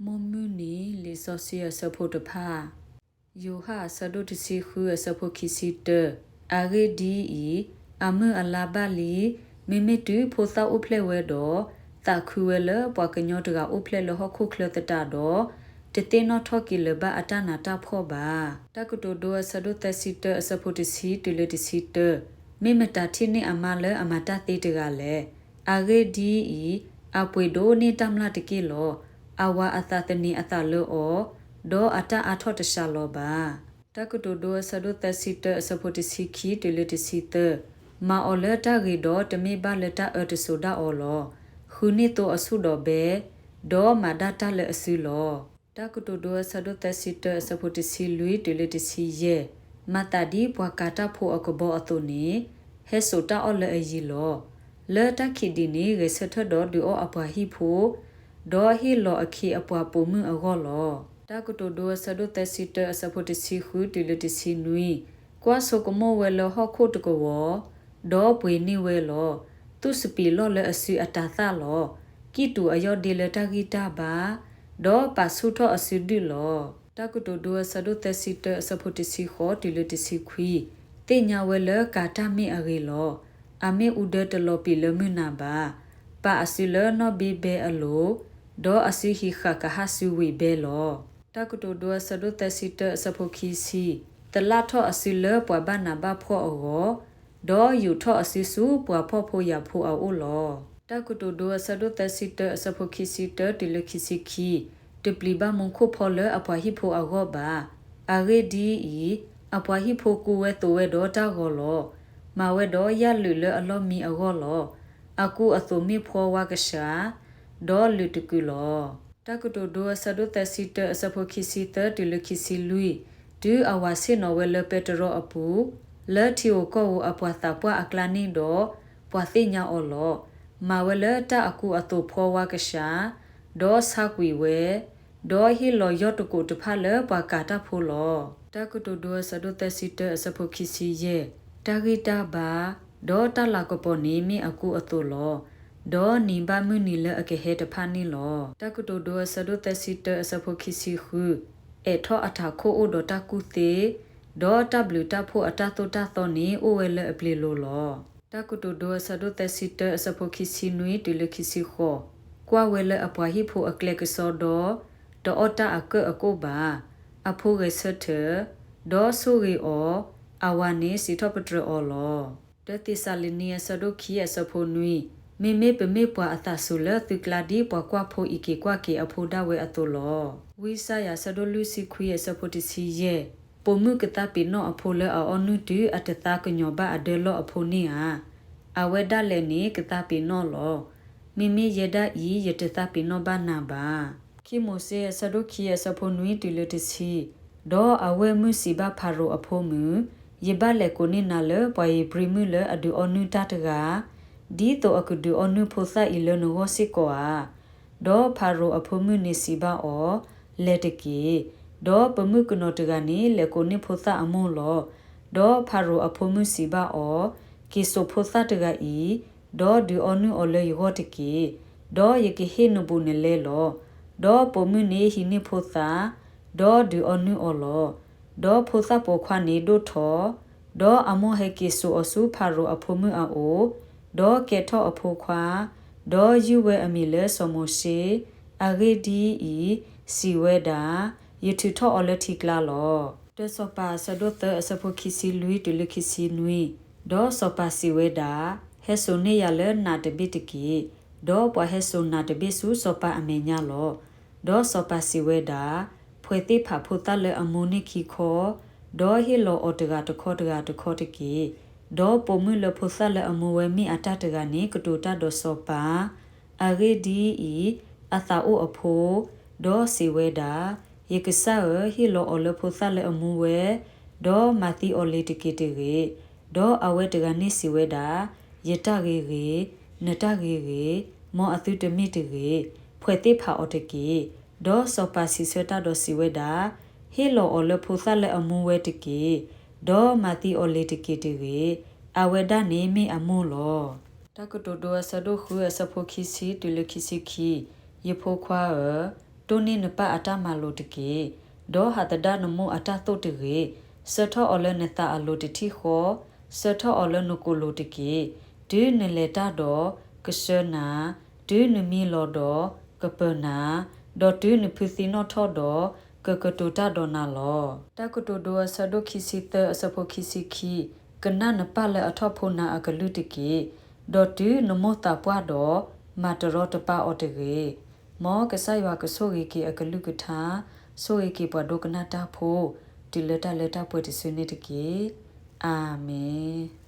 မိၢ်မုၢ်နံၤလံာ်စီဆှံအဆၢဖိတဖၣ် ယိၤဟၣ်အဆၢဒိၣ်တဆံဃုအဆၢဖိခံဆံတၢ, အဂ့ၢ်ဒ်အံၤ, အမုၢ်အလါဘၣ်လံ, မ့မ့ၢ်တုၤဖိသၣ်အိၣ်ဖျဲၣ်ဝဲဒီး, သးခုဝဲလၢပှၤကညီတဂၤအိၣ်ဖျဲၣ်လၢဟီၣ်ခိၣ်ချၢသတးဒီး, တသ့ၣ်နီၣ်ထီၣ်က့ၤလၢၤဘၣ်အတၢ်နးတၢ်ဖှီၣ်ဘၣ်. တၢ်ကတိၤဒိအဆၢဒိၣ်သၢဆံတၢအဆၢဖိတဆံတုၤလၢတဆံတၢ, မ့ၢ်မတၤထံၣ်န့ၢ်အမါလၢအမၤတၢ်သ့တဂၤလဲၣ်. အဂ့ၢ်ဒ်အံၤ, အပှ့ၤဒိးန့ၢ်တၢ်မျၢ်တက့ၢ်လီၤ. အဝၤအသးသန့ၤအသးလၢအီၤ, ဒီးအတၢ်အါထီၣ်တစှၤလီၤဘၣ်. တၢ်ကတိၤဒိအဆၢဒိၣ်သၢဆံတၢအဆၢဖိတဆံခံတုၤလၢတဆံသၢ, မၤအီၤလၢတၢ်ဂ့ၤဒီးတမ့ၢ်ဘၣ်လၢတၢ်အၢတစိၤဒၣ်အီၤလီၤ. ဃုန့ၢ်သိအဆူၣ်ဒီးဘဲ, ဒီးမၤဒၣ်တၢ်လၢအစုလီၤ. တၢ်ကတိၤဒိအဆၢဒိၣ်သၢဆံတၢအဆၢဖိတဆံလွံၢ်တုၤလၢတဆံယဲၢ်, မၤသးဒ်ပှၤကၤတၢ်ဖိအကဘီအသိးန့ၣ်, ဟဲစိာ်တၢ်အီၣ်လၢအယံၤလီၤ. လၢတၢ်ခံးဒံးန့ၣ် ဂဲၤဆၢထၢၣ်ဒီးဒုးအီၣ်အပှၤဟံၣ်ဖိ, ဒီးဟ့ၣ်လီၤအခ့အပှၤပိာ်မုၣ်အဂီၢ်လီၤ. တၢ်ကတိၤဒိအဆၢဒိၣ်သၢဆံတၢအဆၢဖိတဆံဃုတုၤလၢတဆံနွံ, ကွၢ်ဆိကမိၣ်ဝဲလၢဟီၣ်ခိၣ်တကဝီၤ, ဒီးပှ့ၤန့ၢ်ဝဲလီၤ. သူၣ်စပံးလီၢ်လၢအစုအတၤသၣ်လီၤ. ကံၣ်တူာ်အယီၢ်ဒ့လၢတၢ်ဂံၢ်တၢ်ဘါ, ဒီးပာ်ဆူၣ်ထီၣ်အစုဒုၣ်လီၤ. တၢ်ကတိၤဒိအဆၢဒိၣ်သၢဆံတၢအဆၢဖိတဆံဃိးတုၤလၢတဆံခွံ, သ့ၣ်ညါဝဲလၢကၤတၢ်မ့ၢ်အဂ့ၤလီၤ. အမ့ၣ်အူဒၢတလီၤပံာ်လၢမုၢ်နၤဘၣ်. ပာ်အစုလၢနီၣ်ဘ့ဘဲအလိၤ, ဒီးအစုဟံးဃာ်ကဟၣ်စုဝံၤဘဲလီၤ. တၢ်ကတိၤဒိအဆၢဒိၣ်သၢဆံတၢအဆၢဖိခံဆံ, သလၣ်ထီၣ်အစုလၢပှၤဘၣ်နးဘၣ်ဖှီၣ်အဂီၢ်, ဒီးယူာ်ထီၣ်အစုဆူပှၤဖှီၣ်ဖိယာ်ဖိအအိၣ်လီၤ. တၢ်ကတိၤဒိအဆၢဒိၣ်သၢဆံတၢအဆၢဖိခံဆံတၢတုၤလၢခံဆံခံ, တပျံၤဘၣ်မူခိၣ်ဖီလၢအပှၤဟံၣ်ဖိအဂီၢ်ဘၣ်. အဂ့ၢ်ဒ်အံၤ, အပှၤဟံၣ်ဖိကူဝဲသိးဝဲဒီးတၢ်ဂီၤလီၤ. မၤဝဲဒီးယၣ်လုာ်လၢအလီၢ်မံအဂီၢ်လီၤ. အကူအသိးမ့ၢ်ဖှီဝါကဆှၤ, ဒီးလုာ်တကုာ်လီၤ. တၢ်ကတိၤဒိအဆၢဒိၣ်သၢဆံတၢအဆၢဖိခံဆံသၢတုၤလၢခံဆံလွံၢ်, တုၤအဝၤဆ့ၣ်နီၤဝဲလၢပဲတရီအပူၤ, လၢထံဧိၤကီၢ်ဧိၤအပှၤသးပှၢ်အကျါန့ၣ်ဒီး, ပှၤသ့ၣ်ညါအီၤလီၤ. မၤဝဲလၢတၢ်အကူအသိးဖှီဝါကဆှၤ, ဒီးဆါကွံာ်ဝဲ, ဒီးဟ့ၣ်လီၤယီၢ်တကိးတဖၣ်လၢပှၤကၤတၢ်ဖိလီၤ. တၢ်ကတိၤဒိအဆၢဒိၣ်သၢဆံတၢအဆၢဖိခံဆံယဲၢ်, တၢ်ဂံၢ်တၢ်ဘါ, ဒီးတၢ်လၤကပီၤန့ၣ်မ့ၢ်အကူအသိးလီၤ. ဒီးနံၤဘၣ်မုၢ်နံၤလၢအကဟဲတဖၣ်န့ၣ်လီၤ. တၢ်ကတိၤဒိအဆၢဒိၣ်သၢဆံတၢအဆၢဖိခံဆံဃု, အဲးထီၣ်အထးခိၣ်အိၣ်ဒီးတၢ်ကူၣ်သ့, ဒီးတၢ်ဘျုးတၢ်ဖှိၣ်အတၢ်သိၣ်တၢ်သီန့ၣ်အိၣ်ဝဲလၢအပျ့ၤလိၤလီၤ. တၢ်ကတိၤဒိအဆၢဒိၣ်သၢဆံတၢအဆၢဖိခံဆံနွံတုၤလၢခံဆံဃိး, ကွၢ်ဝဲလၢအပှၤဟံၣ်ဖိအကျဲကစီဒီ, တအီၣ်တၢ်အကၢၣ်အကိၣ်ဘၣ်. အဖိဂဲၤဆၢထၢၣ်, ဒီးဆိၣ်ဂ့ၤအီၤ, အဝၤန့ၣ်စံးထီၣ်ပတြၢၤအီၤလီၤ. တၢသ့းစၤလနံအဆၢဒိၣ်ခံအဆၢဖိနွံ, မ့မ့ၢ်ပမ့ၢ်ပှၤအသးစူၤလၢသုကျါဒ်ပှၤကွၢ်ဖိအံးက့ၤကွၢ်က့ၤအဖိဒၣ်ဝဲအသိးလီၤ. ဝံယၡါယၤအဆၢဒိၣ်လွံၢ်ဆံခွံအဆၢဖိတဆံယဲၢ်, ပိာ်မုၣ်ကသးပ့ၤနီၣ်အဖိလၢအအီနုၢ်တုၤအတသးကညီၤဘၣ်အဒၢလီၢ်အဖိန့ၣ်ဧါ. အဝဲဒၣ်လဲာ်န့ၣ်ကသးပ့ၤနီၣ်လီၤ. မ့မ့ၢ်ယဲဒၣ်အံၤ ယတသးပ့ၤနီၣ်ဘၣ်နၤဘၣ်. ခံမိၤၡ့အဆၢဒိၣ်ခံအဆၢဖိနွံတုၤလၢတဆံ, ဒီးအဝဲၢ်မုၣ်စံးဘၣ်ဖၤရိၤအဖိမုၣ်, ယဘၣ်လဲၤကိးန့ၢ်နၤလၢပှၤဧ့ၤဘြံၤမုၣ်လၢအဒုးအီနုၢ်တၢ်တဂၤ, ဒ်သိးအကဒုးအီနုၢ်ဖိသၣ်အံၤလၢနဂီၢ်စ့ၢ်ကီးဧါ. ဒီးဖၤရိၤအဖိမုၣ်န့ၣ်စံးဘၣ်အီၤ, လဲၤတက့ၢ်. ဒီးပိာ်မုၣ်ကနီၤတဂၤန့ၣ် လဲၤကိးန့ၢ်ဖိသၣ်အမိၢ်လီၤ. ဒီးဖၤရိၤအဖိမုၣ်စံးဘၣ်အီၤ, က့ၤစိာ်ဖိသၣ်တဂၤအံၤ, ဒီးဒုးအီနုၢ်အီၤလၢယဂီၢ်တက့ၢ်. ဒီးယကဟ့ၣ်နဘူးနလဲလီၤ. ဒီးပိာ်မုၣ်န့ၣ်ဟံးန့ၢ်ဖိသၣ်, ဒီးဒုးအီနုၢ်အီၤလီၤ. ဒီးဖိသၣ်ပိာ်ခွါန့ၣ်ဒိၣ်ထီၣ်, ဒီးအမိၢ်ဟဲက့ၤစိာ်အီၤဆူဖၤရိၤအဖိမုၣ်အအိၣ်, ဒီးကဲထီၣ်အဖိခွါ, ဒီးယုၢ်ဝဲအမံၤလၢစီၤမိၤၡ့, အဂ့ၢ်ဒ်အံၤ, စံးဝဲဒၣ်, ယထုးထီၣ်အီၤလၢထံကျါလီၤ. တၢစီၤပၤအဆၢဒိၣ်သၢအဆၢဖိခံဆံလွံၢ်တုၤလၢခံဆံနွံ, ဒီးစီၤပၤစံးဝဲဒၣ်, ဟဲစိာ်န့ၢ်ယၤလၢနးတဘ့ၣ်တက့ၢ်. ဒီးပှၤဟဲစိာ်နးတဘ့ၣ်ဆူစီၤပၤအမဲာ်ညါလီၤ. ဒီးစီၤပၤစံးဝဲဒၣ်, ဖှဲးသ့ၣ်ဖးဖိသၣ်လၢအမူန့ၢ်ခံခီ, ဒီးဟ့ၣ်လီၤအီၤတဂၤတခီတဂၤတခီတက့ၢ်. ဒီးပိာ်မုၣ်လၢဖိသၣ်လၢအမူဝဲမ့ၢ်အတၢ်တဂၤန့ၣ် ကတိၤတၢ်ဒီးစီၤပၤ, အဂ့ၢ်ဒ်အံၤ, အသးအိၣ်အဖိ, ဒီးစံးဝဲဒၣ်, ယကစၢ်ဧၢ, ဟ့ၣ်လီၤအီၤလၢဖိသၣ်လၢအမူဝဲ, ဒီးမၤသံအီၤလံၤတက့ၢ်တဂ့ၤ. ဒီးအဝဲတဂၤန့ၣ်စံးဝဲဒၣ်, ယတၢ်ဂ့ၤဂ့ၤ, နတၢ်ဂ့ၤဂ့ၤ, မ်အသုတမ့ၢ်တဂ့ၤ, ဖှဲးသ့ၣ်ဖးအီၤတက့ၢ်. ဒီးစီၤပၤစံးဆၢတၢ်ဒီးစံးဝဲဒၣ်, ဟ့ၣ်လီၤအီၤလၢဖိသၣ်လၢအမူဝဲတက့ၢ်. ဒီးမၤသံအီၤလံၤတက့ၢ်တဂ့ၤ. အဝဲဒၣ်န့ၣ်မ့ၢ်အမိၢ်လီၤ. တၢ်ကတိၤဒိအဆၢဒိၣ်ဃုအဆၢဖိခံဆံတုၤလၢခံဆံခံ, ယဖိခွါဧၢ, တိ ဒိးန့ၢ်နပၢ်အတၢ်မၤလိာ်တက့ၢ်. ဒီးဟးသဒၣ်နမိၢ်အတၢ်သိၣ်တဂ့ၤ. စၢထီၣ်အီၤလၢနသးအလိၤတထံၣ်ဃီ, စၢထီၣ်အီၤလၢနကိာ်လိၤတက့ၢ်. တုၤနလဲၤတၢ်ဒီး, ကဆှၢနၤ, တုၤနမံလီၤဒီး, ကပၢၤနၤ, ဒီးတုၤနဖုးသံနီၣ်ထီၣ်ဒီး, ကကတိၤတၢ်ဒီးနၤလီၤ. တၢ်ကတိၤဒိအဆၢဒိၣ်ခံဆံသၢအဆၢဖိခံဆံခံ, ကနၣ်နပၢ်လၢအထီၣ်ဖိနၤအကလုၢ်တက့ၢ်. ဒီးတုၤနမိၢ်သးပှၢ်ဒီး, မၤတရီတပါအီၤတဂ့ၤ. မ်ကစၢ်ယွၤကဆိၣ်ဂ့ၤက့ၤအကလုၢ်ကထါ, ဆိၣ်ဂ့ၤက့ၤပှၤဒိကနၣ်တၢ်ဖိ, တုၤလၢတၢ်လၢတၢ်ပှဲၤတစုန့ၣ်တက့ၢ်. အၤမ့ၣ်.